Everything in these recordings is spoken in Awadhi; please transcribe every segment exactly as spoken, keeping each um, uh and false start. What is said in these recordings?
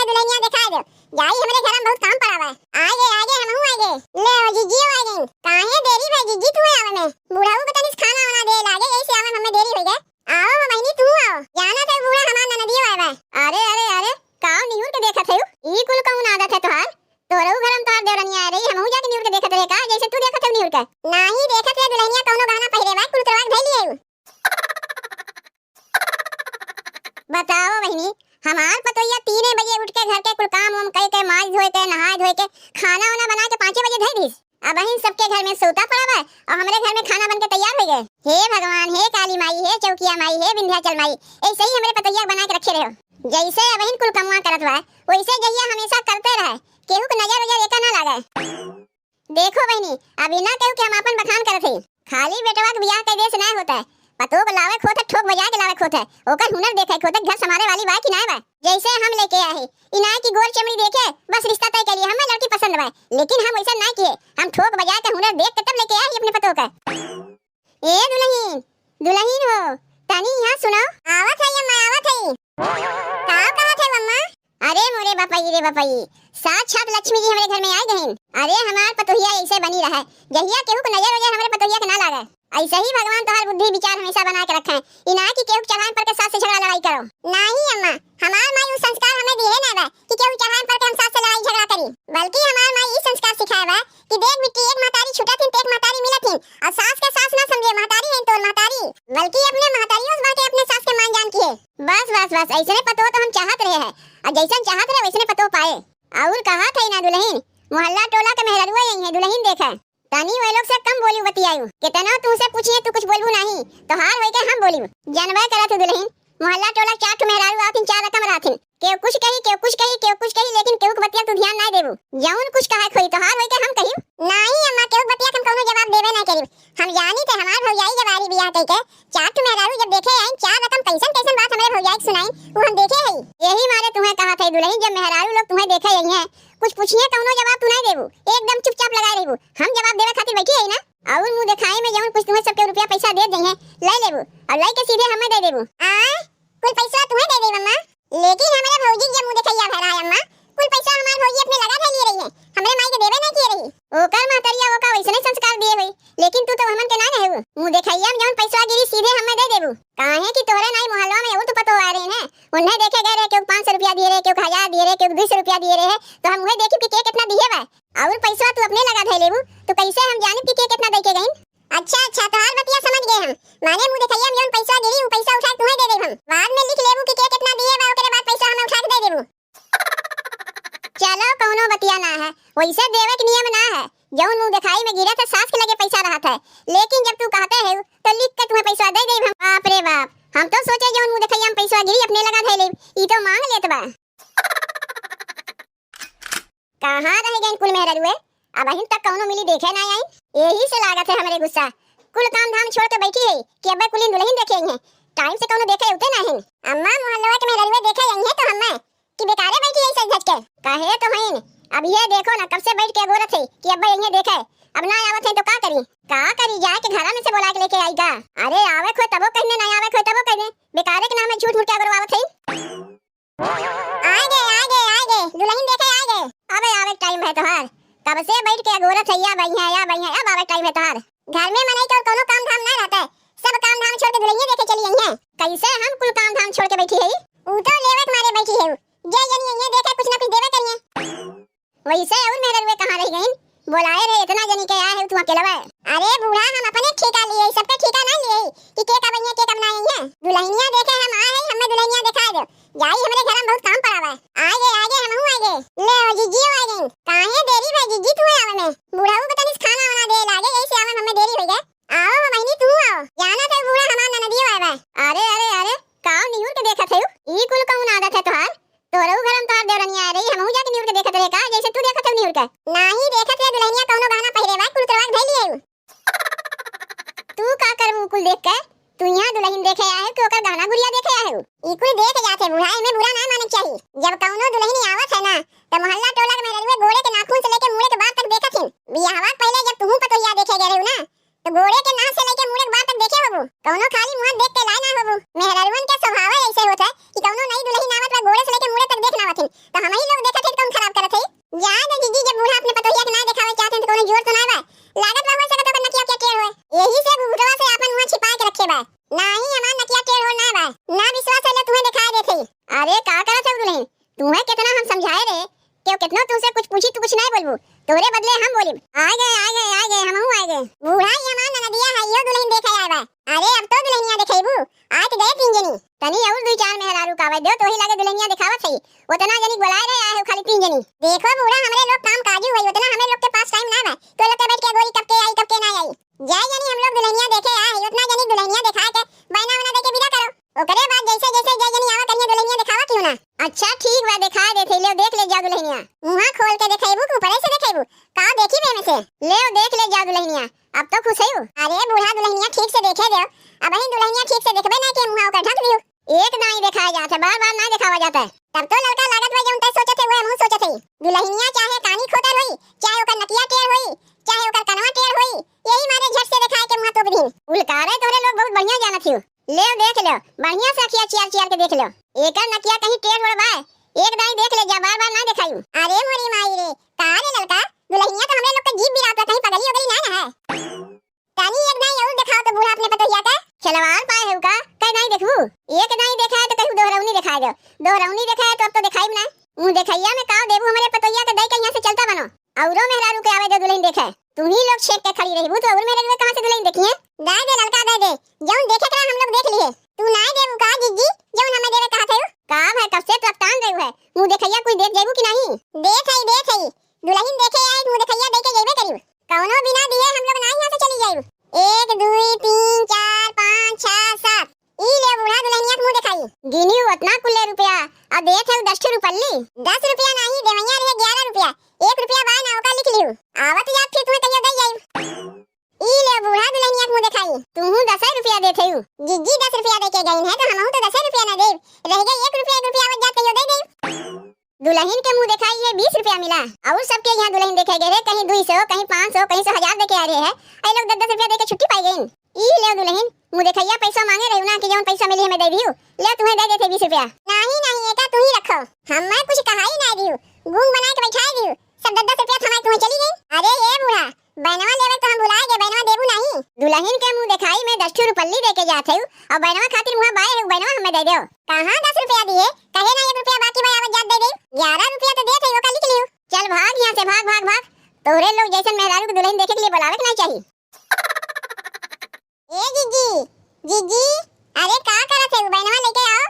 दुलहिनिया देखाइ देउ। जाई, हमरे घर में बहुत काम पड़ा बा। आगे, आगे, हमहू आगे। ले, ओ जिज्जी आगे। काहे देरी भई जिज्जी तुहैं आवे में? बुढ़ऊ के तनिस खाना वाना दे लागे, यही से आवे में हमें देरी होइ गए। आओ बहिनी, तू आओ। जाना थे बूढ़ा हमार ननदियो आवे। अरे, अरे, अरे, काव निहुर के देखत है? ई कुल कौन आदत है तोहार? तोहरऊ घर में तोहार देवरनिया आ रही, हमहू जाके निहुर के देखत रहे का, जैसे तू देखत है निहुर के? नाही, देखत है दुलहिनिया कौनो गहना पहिरे बा, कुल तोरवा के धइली है। बताओ बहिनी, हमार पतोहिया तीने बजे उठ के घर के कुल काम वाम कइ के, माज धोए के, नहाए धोए के, खाना वाना बनाइ के पाँचे बजे धइ दीस। अबहिन सबके घर में सोता पड़ा बा और हमरे घर में खाना बन के तैयार होइ गए। हे भगवान, हे काली माई, हे चौकिया माई, हे विंध्याचल माई, ऐसे ही हमरे पतोहिया बनाइ के रखे रहो। जैसे अबहिन कुल कमवा करत बा, वैसे जहिया हमेशा करते रहे, केहू के नजर उजर एका ना लागे। देखो बहिनी, अभी ना केहू के हम आपन बखान करत हई, खाली बेटवा के बियाह कइ दे से नाय होत है, पतोह के लावे के होत है, ठोक बजाए के लावे के होत है, ओकर हुनर देखे के होत है, घर संभारे वाली बा कि नाय बा। जैसे हम लेके आए, ई नाय कि गोर चमड़ी देखे बस रिश्ता तय कइली, हमें लड़की पसंद बा, लेकिन हम वैसा नाय किए, हम ठोक बजाए के हुनर देख के तब लेके आए अपने पतोह का। ए दुलहिन, दुलहिन हो, तनी यहाँ सुनो। आवत है अम्मा, आवत है। का कहत है अम्मा? अरे मोरे बपई रे बपई, साक्षात लक्ष्मी जी हमरे घर में आइ गइन। अरे हमार पतोहिया ऐसे बनी रहे, जहिया केहू के नजर ओजर हमरे पतोहिया के ना लागे। ऐसे ही भगवान तोहार बुद्धि विचार हमेशा बना के रखे। ई ना कि केहू के चढ़ाई पर के सास से झगड़ा लड़ाई करो। नाही अम्मा, हमार माई उ संस्कार हमें दिहे ना बा कि केहू चढ़ाई पर के हम सास से लड़ाई झगड़ा करी, बल्कि हमार माई ई संस्कार सिखाए बा कि देख बिट्टी, एक महतारी छूटत हिन, तो एक महतारी मिलत हिन। और सास के सास ना समझे, महतारी है तोर महतारी, बल्कि अपने महतारियों से बढ़ के अपने सास के मान जान किए। बस, बस, बस, ऐसने पतोह तो हम चाहत रहे हैं, और जैसन चाहत रहे वैसने पतोह पाए। और कहा थे ना दुलहिन, मोहल्ला टोला के मेहररुआ यही है, दुलहिन देखा। तनी वह लोग से कम बोलियो बतियायो, कितना तुमसे पूछिए तू कुछ बोलबू नहीं, तोहार होई के हम बोलियो। जानबे करत हो दुलहिन, मोहल्ला टोला चार ठो मेहरारू आथिन, चार रकम रहथिन, केहू कुछ कही, केहू कुछ कही, केहू कुछ कही, लेकिन केहू के बतिया तू ध्यान नाय देबू। जौन कुछ कहे खोई तोहार होई के हम कहियो। नाही अम्मा, केहू के बतिया के हम कौनो जवाब देबे ना करिब। हम जानी थे हमार भौजाई जब आरी बियाह कई के, चार ठो मेहरारू जब देखे आइन, चार रकम कैसन कैसन बात हमरे भौजाई के सुनाइन, वो हम देखे हई। यही मारे तुम्हें कहा थे दुलहिन, जब मेहरारू लोग तुम्हें देखे आई हैं, कुछ पूछिए कौनो जवाब तू नाय देबू, एकदम चुपचाप लगाए रहबू, हम जवाब देवे खातिर बैठी हई ना। और मुँह देखाए में जौन कुछ तुम्हें सबके रुपया पैसा दे देंगे, ले लेबू और लेके सीधे हमें दे देबू। आय, कुल पैसा तुम्हें दे देब अम्मा, लेकिन हमरे भौजी के जब मुँह देखैया भरा है अम्मा, कुल पैसा हमार भौजी अपने लगा धै लिए रही है, हमरे माई के देबे नहीं किए रही। ओकर महतरिया ओका वैसने संस्कार दिए हुई, लेकिन तू तो हमन के ना रहे। मुँह देखैया में जौन पैसा गिरी सीधे हमें दे देबू, काहे कि तोहरे नाई मोहल्ला में और तो पतो आ रहे हैं, उन्हें देखे गए रहे, केहू पाँच सौ रुपया दिए रहे, केहू हजार दिए रहे, केहू दो सौ रुपया दिए रहे, तो हम उहे देखी कि के कितना दिए बा। और पैसा तू अपने लगा धै लेबू, तो कैसे हम जानिब कि के कितना दे के गइन? अच्छा, अच्छा, तोहार बतिया समझ गए हम। माने मुँह देखैया में जौन पैसा गिरी, उ पैसा उठा के तुम्हें दे देब हम। बाद में लिख लेबू कि के कितना दिए बा, ओकरे बाद पैसा हमें उठा के दे देबू। चलो, कौनो बतिया ना है, वैसे देवे के नियम ना है। जौन मुँह देखाई में गिरत है, सास के लगे पैसा रहत है, लेकिन जब तू कहते है तो लिख के तुम्हें पैसा दे देब हम। बाप रे बाप, हम तो सोचे जौन मुँह देखैया में पैसा गिरी अपने लगा धै लेब, ई तो मांग लेत बा। कहाँ रह गइन कुल मेहररुए? अबहिन तक कौनो मिली देखे ना आई। यही से लागत है हमरे गुस्सा। कुल काम धाम छोड़ के बैठी है कि अब्बे कुलिन दुलहिन देखे आई हैं। टाइम से कौनो देखे उते ना हिन। अम्मा, मोहल्लवा के मेहररुए देखे आई हैं तो हम्मे कि बेकारे बैठी है सज धज के। कहे तो हईन, अब ये देखो ना, कब से बैठ के अगोरत है कि अब्बे आई हैं देखे। अब ना आवत है तो का करी? का करी, जाए के घरा में से बोला के लेके आई का? अरे आवे खोए तबो कहिने, ना आवे खोए तबो कहिने, बेकारे के नाम में झूठ मूठ के अगोरवावत है। आगे, आगे, आगे, दुलहिन देखे आगे। अबे आवे टाइम है तोहार, कब से बैठ के अगोरत है, या बइहे, या बइहे, अब आवे टाइम है तोहार। घर में मनई के और कौनो काम धाम ना रहता है, सब काम धाम छोड़ के दुलहिन देखे चली आई हैं। कैसे हम कुल काम धाम छोड़ के बैठी है? ऊ तो लेवे के मारे बैठी है, जे जनी आई हैं देखे कुछ ना कुछ देवे करिए। वैसे और मेहररुए कहाँ रह गइन? बोलाए रहे, इतना जनी के आए है तू अकेलवा। अरे बूढ़ा, हम अपने ठेका लिए, सबके ठेका ना लिए कि के कब आई है, के कब ना आई है। दुलहिनिया देखे हम आए हैं, हमें दुलहिनिया देखाए दो। जाई, हमरे घर में बहुत काम पड़ा बा। आगे, आगे, हमहू आगे। ले, ओ जिज्जी आ गई। काहे देरी भई जिज्जी तू आवे में? बूढ़ऊ के तनिस खाना वाना दे लागे, यही से आवे में हमें देरी हो गए। आओ बहिनी, तू आओ। जाना थे बूढ़ा हमार ननदियो आए बा। अरे, अरे, अरे, काव निहुर के देखत है? ई कुल कौन आदत है तोहार? तोहरऊ घर में तोहार देवरनिया आ रही, हमहू जाके निहुर के देखत रहे का, जैसे तू देखत है निहुर के? नाही देखत रहे दुलहिनिया कौनो गहना पहिरे बा, कुल तोरवा के धइली है। तू का करबू कुल देख के? तू यहाँ दुलहिन देखे आए हो कि ओकर गहना गुरिया देखे आए हो? ई कुल देख जाते बूढ़ा, एमे बुरा ना माने के चाही। जब कौनो दुलहिन आवत है ना, तो मोहल्ला टोला के मेहररुए गोड़े के नाखून से लेके मूड़े के बार तक देखत हिन। बियाहवा के पहले जब तुहू पतोहिया देखे गए रहू ना, तो गोड़े के नाक से लेके मूड़े के बार तक देखे होबू। कौनो खाली मुंह देख के लाए ना होबू। मेहररुअन के स्वभाव ऐसे होत है कि कौनो नई दुलहिन आवत बा, गोड़े से लेके मूड़े तक देख ना आवत हिन। हमही लोग देखत है त कौन खराब करत है? जाए दे जीजी, जब बूढ़ा अपने पतोहिया के ना देखावे चाहत हैं त कौनो जोर तो ना बा। लागत बा हो सकत ओकर नकिया के टेढ़ होए। यही से घुघुटवा से आपन मुंह छिपा के रखे बा। नाही, हमार नकिया टेढ़ होल ना बा। ना विश्वास है, ले तुहें देखाए देत हई। अरे का करत है दुल्हन? तुहें कितना हम समझाए रहे, केहू कितनो तुमसे कुछ पूछी, तू कुछ नहीं बोलबू, तोरे बदले हम बोलिब। आ गए, आ गए, आ गए, हमहू आ गए। बूढ़ा, ई हमार ननदिया है, इहो दुल्हन देखे आए बा। अरे अब तो दुल्हनिया देखेबू, आए तो गए तीन जनी। तनी और दुई चार मेहरारू का आवे दो, तोही लागे दुल्हनिया देखावत है, उतना जनी बोलाए रहे, आए हो खाली तीन जनी। देखो बूढ़ा, हमरे लोग काम काजू है, उतना हमरे लोग के पास टाइम ना बा, तो लोग के बैठ के गोरी कब के आई, कब के ना आई। जाए जनी हम लोग दुल्हनिया देखे आए, उतना जनी दुल्हनिया देखा के बहना उना दे के विदा करो। ओकरे बाद जैसे जैसे जय जनी आवा करिया दुल्हनिया देखावा क्यों ना। अच्छा ठीक बा, देखाए देत हई, लेव देख ले जाओ दुल्हनिया। मुंहा खोल के देखेबू कि ऊपरे से देखेबू? का देखी बे में से? लेव देख ले जाओ दुल्हनिया, अब तो खुश हई। अरे बूढ़ा, दुल्हनिया ठीक से देखे देव, अबहीं दुल्हनिया ठीक से देखबे ना के मुंहा ओकर ढक दियो। एक दाई देखाए जात है, बार बार ना देखावा जात है। तब तो ललका लागत बा जौन तय सोचत है वह हमहू सोचत हई। दुल्हनिया चाहे कानी खोतर होई, चाहे ओकर नकिया टेढ़ होई, चाहे ओकर कनवा टेढ़ होई, यही मारे झट से देखाए के मुंहा तोप दीन। उलकारे तोहरे लोग बहुत बढ़िया जानत हियो। लेव देख लेव, बढ़िया से अखिया चियार चियार के देख लेव। एकर नकिया कहीं टेढ़ ओढ़ बाय, एक दाई देख ले जा, बार बार ना देखायू। अरे मोरी माई रे, का रे ललका, दुल्हनिया तो हमरे लोग के जीभ बिरात बा, कहीं पगली उगली ना ना है। तनी एक दाई और देखाओ तो बूढ़ा अपने पतोहिया के। खिलवाड़ पाए है का, कई दाई देखबू? एक दाई देखा है तो कहू दोहरौनी देखाए दो, दोहरौनी देखा है तो अब तो देखाई ना। मुंह देखैया में का देबू हमरे पतोहिया के, दई के यहाँ से चलता बनो। औरो मेहरारू के आवे दे दुल्हन देखे। तू ही लोग छेक के खड़ी रहबू तो और मेहरारू कहाँ से दुल्हन देखिए? दे दे ललका, दे दे, जौन देखे के रहा हम लोग देख लिए। तू ना देबू का जिज्जी, जौन हमें देवे कहा थे? का भाई, कब से तू अकतान रही है, मुंह देखैया कुछ देख जेबू कि नहीं? देख है, देख है, दुल्हन देखे आए, मुंह देखैया दे के जेबे करी। कौनो बिना दिए हम लोग ना यहाँ से चली जाइब। एक, दुई, तीन, चार, पाँच, छह, सात। ई ले बूढ़ा दुल्हनिया के मुंह देखाई। गिनी उतना कुल्ले रुपया, अब देत है दस ठो रुपल्ली। दस रुपया नहीं, देवैया रहे ग्यारह रुपया। एक रुपया बा ना, ओका लिख लिहू। आवत जात फिर तुम्हें कहियो दे जाइब। ई ले बूढ़ा दुल्हनिया के मुंह देखाई। तुहू दस रुपया देत है। जिज्जी दस रुपया दे के गई है तो हमहू तो दस रुपया ना देब। रह गई एक रुपया, एक रुपया आवत जात कहियो दे देब। दुल्हन के मुंह देखाई है, बीस रुपया मिला। और सबके यहाँ दुल्हन देखे गए रहे, कहीं दुई सौ, कहीं पाँच सौ, कहीं से हजार दे के आ रहे हैं। ऐ लोग दस दस रुपया दे के छुट्टी पाई गई। ई ले दुल्हन, मुंह देखैया पैसा मांगे रही ना कि जौन पैसा मिली हमें दे दियो। ले तुम्हें दे देते बीस रुपया। नहीं, नहीं, एका तू ही रखो। हम मैं कुछ कहा ही ना दियो। गूंग बना के बैठा दियो। सब दस दस रुपया थमा तुम्हें चली गई। अरे ये बूढ़ा, बैनवा लेवे तो हम भुला गए, बैनवा देबू नहीं। दुल्हन के मुंह देखाई में दस ठो रुपल्ली दे के जात है और बैनवा खातिर मुंह बाए है, बैनवा हमें दे दो। कहाँ दस रुपया दिए? कहे ना एक रुपया बाकी भाई आवत जात दे दे। ग्यारह रुपया तो देत है, ओका लिख लियो। चल भाग यहाँ से, भाग, भाग, भाग। तोहरे लोग जैसन मेहरारू के दुल्हन देखे के लिए बुलावे के ना चाहिए। ए जिज्जी, जिज्जी, अरे का करत है? बैनवा लेके आओ।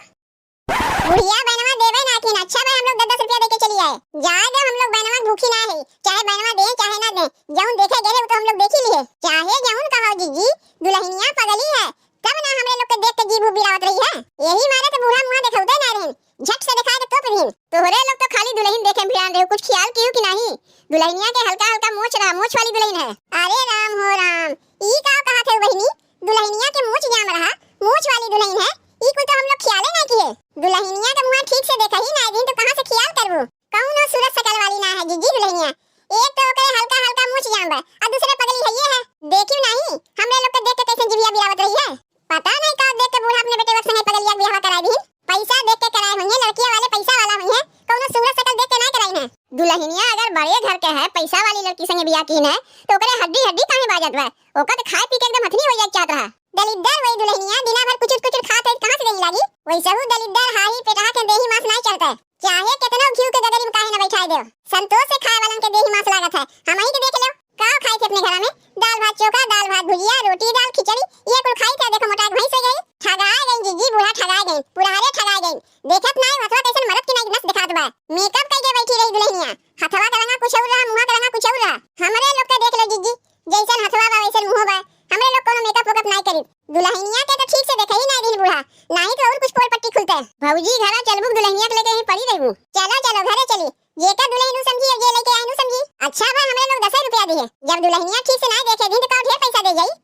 बुढ़िया बैनवा देवे ना थीन। अच्छा भाई, हम लोग दस दस रुपया दे के चली आए। जाए दो, हम लोग बैनवा भूखी ना है, चाहे बैनवा दे चाहे ना दे, जौन देखे गए वो तो हम लोग देख ही लिए। चाहे जौन कहो जिज्जी, दुल्हनिया पगली है, तब ना हमरे लोग के देख के जीभ बिरावत रही है। यही मारे तो बूढ़ा मुंह देखौते ना रहे, झट से देखा के तोप दीन। तोहरे लोग तो खाली दुल्हन देखे में भिड़ान रहे, कुछ ख्याल कियो कि नहीं? दुल्हनिया के हल्का हल्का मोछ रहा, मोछ वाली दुल्हन है। अरे राम हो राम, ई का कहा थे बहिनी? दुल्हनिया के मोछ जाम रहा, मोछ वाली दुल्हन है, ई कुल तो हम लोग ख्याले नहीं किए। दुल्हनिया के मुंह ठीक से देखा ही नहीं दिन तो कहाँ से ख्याल करबू? कौनो सूरत शकल वाली ना है जिज्जी दुल्हनिया। एक तो ओकरे हल्का हल्का मोछ जाम बा, और दूसरे पगली है ये है। देखियो नहीं, हमरे लोग के देख के कैसे जिभिया बिरावत रही है। पता नहीं का देख के बूढ़ा अपने बेटे वक्त संगे पगलिया के बियाह कराई दीन। पैसा देख के कराए हुई है, लड़किया वाले पैसा वाला हुई है, कौनो सूरत शकल देख के नहीं कराई है। दुल्हनिया अगर बड़े घर के है, पैसा वाली लड़की संगे बियाह की है, तो ओकरे हड्डी हड्डी काहे बाजत बा? ओकर तो खाए पी के एकदम हथनी हो जाए चाहत रहा। दलिद्दर वही दुल्हनिया, दिना भर कुचुर कुचुर खात है, कहाँ से देही लागी? वैसे हूँ दलिद्दर हाही पेटहा के देही मांस नहीं चलता है, चाहे कितनो घी के गगरी में काहे न बैठाए दे, संतोष से खाए वालन के देही मांस लागत है। हम ही के देख लो, का खाई थे अपने घर में? दाल भात चोखा, दाल भात भुजिया, रोटी दाल खिचड़ी, ये कुल खाई थे। देखो मोटा एक भैंस हो गई। ठगाए गई जिज्जी, बूढ़ा ठगाए गई, पुरहरे ठगाए गई। देखत नाई हथवा कैसन मरद के नाई नस दिखात बा। मेकअप कइके बैठी रही दुल्हनिया, हथवा के रंगा कुछ और रहा, मुंह के रंगा कुछ और रहा। हमरे लोग के देख लो जिज्जी, जैसन हथवा बा वैसन मुंह बा। हमरे लोग कोनो मेकअप वेकअप नाई करी। दुल्हनिया के तो ठीक से देखे ही नाई दिन बूढ़ा, नहीं तो और कुछ पोल पट्टी खुलते। भौजी घरा चलबू दुल्हनिया के लेके यहीं पड़ी रहबू। चलो चलो घरे चली, जेका दुल्हन उ समझी और जे लेके आए नु समझी। अच्छा बा हमरे लोग दस रुपया दिए, जब दुल्हनिया ठीक से ना देखे दिन तो का ढेर पैसा दे जाई।